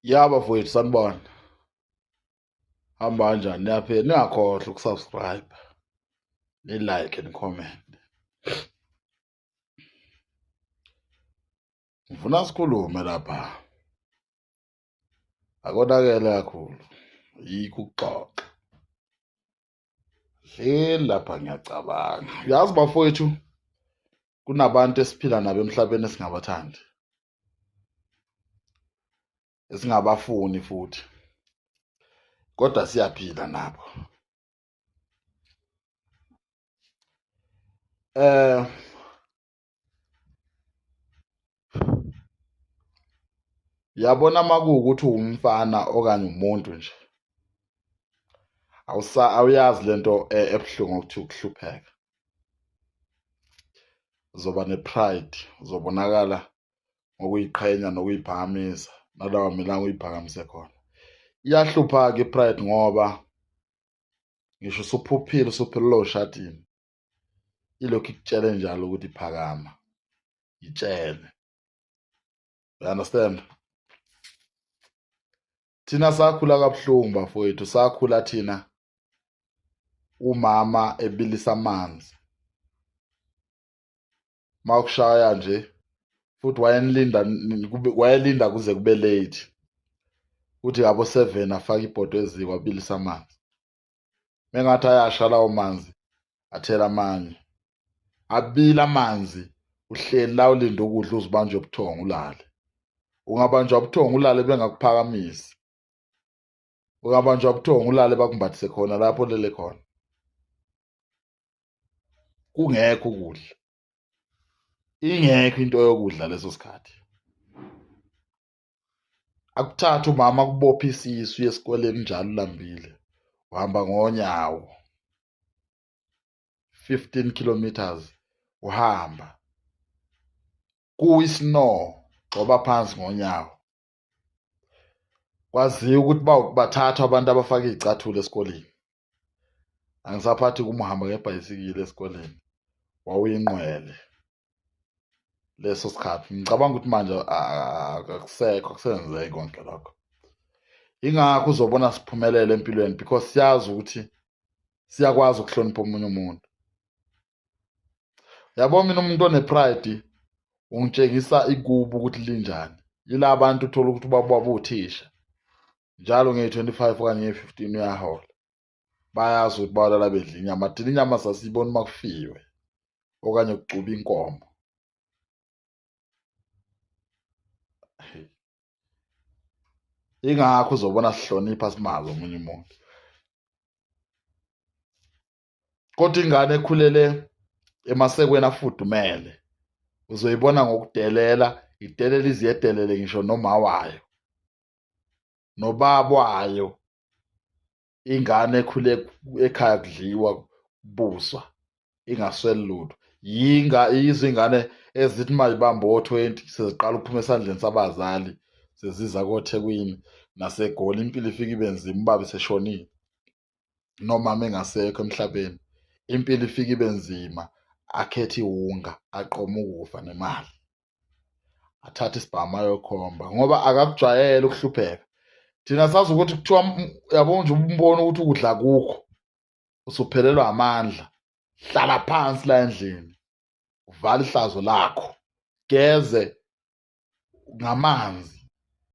Ya bafowethu sanibona. Hamba kanjani niyaphila ningakhohlwa ukusubscribe ni like and comment. Ngifuna sikhulume lapha. Akonakele kakhulu. Yikho ukuxoxa. Hleli lapha ngiyacabanga. Uyazi bafowethu kunabantu esiphila nabo emhlabeni esingabathandi. Esingabafuni futhi. Kodwa siyaphila nabo. Eh Yabona makuwukuthi uwumfana okanye umuntu nje awusa awuyazi lento e, ebuhlungu ukuthi ukuhlupheka uzoba ne-pride uzobonakala ngokuyiqhenya nokuyiphakamisa nalawa melanga uyiphakamise khona iyahlupha-ke i-pride ngoba ngisho usuphuphile usuphelelwe ushatini ilokhu ikutshele njalo ukuthi phakama itshele you understand thina sakhula kabuhlungu bafowethu sakhula thina umama ebilisa amanzi makushaya nje futhi wayelinda wayelinda kuze kube late kuthi ngabo 7 afake ibhodo eziko abilisa amanzi mengathi ayasha lawo manzi athela amanye abila amanzi uhleli la ulinde ukudla uzibanjwe ubuthongo ulale ungabanjwa ubuthongo ulale bengakuphakamisi ungabanjwa ubuthongo ulale bakumbathise khona lapho olele khona kungekho ukudla ingekho into yokudla leso sikhathi akuthathe umama akubophe isisu uye esikoleni njalo ulambile uhamba ngonyawo 15 kilometers uhamba kuyi-snow gxoba phansi ngonyawo kwaziwa ukuthi bathathwa abantu abafaka iy'cathulo esikoleni angisaphathi kumuhamba ngebhayisikili esikoleni wawuyinqwele leso sikhathi ngicabanga ukuthi manje akusekho akusenzeki konke lokho ingakho uzobona siphumelele empilweni because siyazi ukuthi siyakwazi ukuhlonipha omunye umuntu yabo mina umuntu onepride ungitshengisa ikubo ukuthi linjani yila bantu uthola ukuthi ubaba wabo uthisha njalo ngeyi-25 okanye ngeyi-15 uyahola bayazi ukuthi bawulala bedla inyama thina inyama sasiyibona uma kufiwe okanye kucuba inkomo ingakho uzobona sihlonipha simazi omunye umuntu kodwa ingane ekhulele emasekweni afudumele uzoyibona ngokudelela idelela iziyedelele ngisho noma wayo nobaba wayo ingane ekhule ekhaya kudliwa kubuswa ingasweli lutho yinga izingane ezithi mayibamba o-20 seziqala ukuphuma esandleni sabazali seziza koThekwini naseGoli impilo ifike ibe nzima ubaba eseshonile nomama engasekho emhlabeni impilo ifike ibe nzima akhethe iwunga aqome ukufa nemali athathe isibhamu ayokhomba ngoba akakujwayele ukuhlupheka thina sazi ukuthi kuthiwa yabo nje umbona ukuthi ukudla kukho usuphelelwa amandla hlala phansi la endlini uvala ihlazo lakho geze ngamanzi